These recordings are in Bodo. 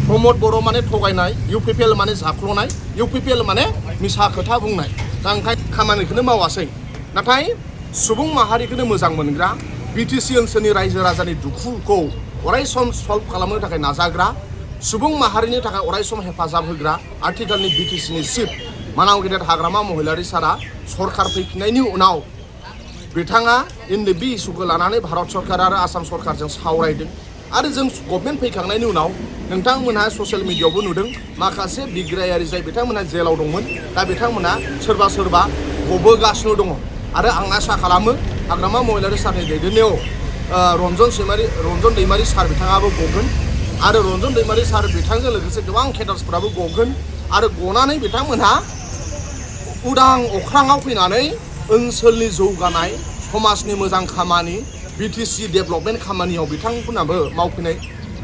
प्रमोद बरो माने थगायनाय UPPL माने जाख्ल'नाय UPPL माने मिसा खोथा बुंनाय दा ओंखायनो खामानिखौनो मावासै नाथाय सुबुं माहारिखौनो मोजां मोनग्रा BTC ओनसोलनि रायजो राजानि दुखुखौ अरायसम सल्भ खालामनो थाखाय नाजाग्रा सुबुं माहारिनि थाखाय अरायसम हेफाजाब होग्रा आथिखालनि BTCनि चिफ मानाव गेदेर हाग्रामा महिलारि सारा सरकार फैफिननायनि उनाव बिथाङा बे इस्युखौ लानानै भारत सरकार आरो आसाम सरकारजों सावरायदों आरो जों गभर्नमेन्ट फैखांनायनि उनाव नोंथांमोनहा ससियेल मिडियायावबो नुदों माखासे बिग्रायारि जाय बिथांमोनहा जेलाव दंमोन दा बिथांमोनहा सोरबा गबोगासिनो दङ आरो आं आसा खालामो हाग्रामा महिलारि सारनि दैदेननायाव रन्जन दैमारि सार बिथाङाबो गगोन आरो रन्जन दैमारि सार बिथांजों लोगोसे गोबां केडार्सफोराबो गगोन आरो गनानै बिथांमोनहा उदां अख्राङाव फैनानै ओनसोलनि जौगानाय समाजनि मोजां खामानि BTC डेभेलपमेन्ट खामानियाव बिथांमोनाबो मावफैनाय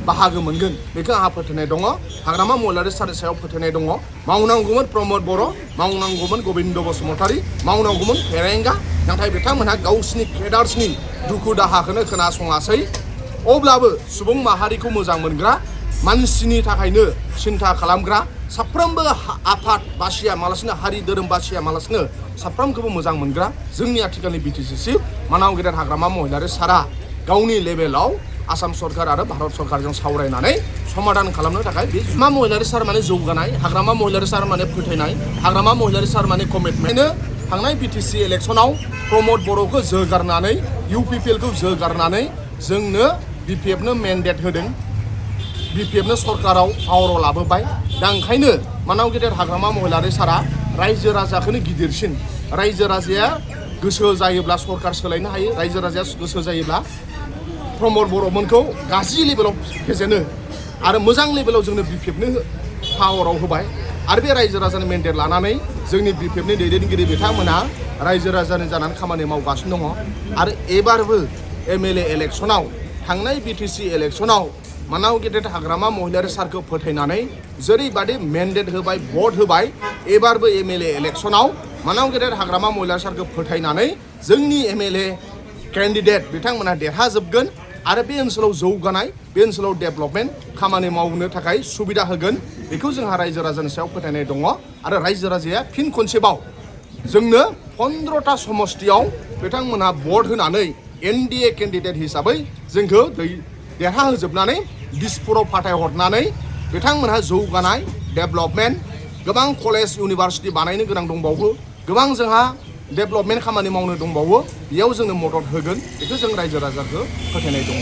बाहागो मोनगोन बेखौ आंहा फोथायनाय दङ हाग्रामा महिलारि सारनि सायाव फोथायनाय दङ मावनांगौमोन प्रमोद बर' मावनांगौमोन गबिन्द बसुमतारी मावनांगौमोन फेरेंगा नाथाय बिथांमोनहा गावसिनि केडार्सनि दुखु दाहाखौनो खोनासङासै अब्लाबो सुबुं माहारिखौ मोजां मोनग्रा मानसिनि थाखायनो सिन्था खालामग्रा साफ्रोमबो आफाद बासिया मालासिनो हारि धोरोम बासिया मालासिनो साफ्रोमखौबो मोजां मोनग्रा जोंनि आथिखालनि BTC चिफ मानाव गेदेर हाग्रामा महिलारि सारा गावनि लेभेलाव आसाम सरकार आरो भारत सरकारजों सावरायनानै समाधान खालामनो थाखाय बे हाग्रामा महिलारि सार माने जौगानाय हाग्रामा महिलारि सार माने फोथायनाय हाग्रामा महिलारि सार माने कमिटमेन्ट थांनाय BTC इलेक्सनाव प्रमोद बर'खौ जोगारनानै UPPL खौ जोगारनानै जोंनो BPF नो मेन्डेट होदों BPF नो सरकाराव पावाराव लाबोबाय दा ओंखायनो मानाव गेदेर हाग्रामा महिलारि सारा रायजो राजाखौनो गिदिरसिन रायजो राजाया गोसो जायोब्ला सरकार सोलायनो हायो रायजो राजाया गोसो जायोब्ला प्रमोद बर'मोनखौ गाज्रि लेभेलाव फेजेनो आरो मोजां लेभेलाव जोंनो BPF नो पावाराव होबाय आरो बे रायजो राजानि मेन्डेट लानानै जोंनि BPF नि दैदेनगिरि बिथांमोना रायजो राजानि जानानै खामानि मावगासिनो दङ आरो एबारबो MLA इलेक्सनाव थांनाय BTC इलेक्सनाव मानाव गेदेर हाग्रामा महिलारि सारखौ फोथायनानै जेरैबादि मेन्डेट होबाय भट होबाय एबारबो MLA इलेक्सनाव मानाव गेदेर हाग्रामा महिलारि सारखौ फोथायनानै जोंनि MLA केन्डिडेट बिथांमोना देरहाजोबगोन आरो बे ओनसोलाव जौगानाय बे ओनसोलाव डेभेलपमेन्ट खामानि मावनो थाखाय सुबिदा होगोन बेखौ जोंहा रायजो राजानि सायाव फोथायनाय दङ आरो रायजो राजाया फिन खनसेबाव जोंनो 15टा समष्टियाव बिथांमोनहा भट होनानै NDA केन्डिडेट हिसाबै जोंखौ देरहाहोजोबनानै दिसपुराव फाथायहरनानै बिथांमोनहा जौगानाय डेभेलपमेन्ट गोबां कलेज इउनिभारसिटि बानायनो गोनां दंबावो गोबां जोंहा डेभेलपमेन्ट खामानि मावनो दंबावो बेयाव जोंनो मदद होगोन बेखौ जों रायजो राजाखौ फोथायनाय दङ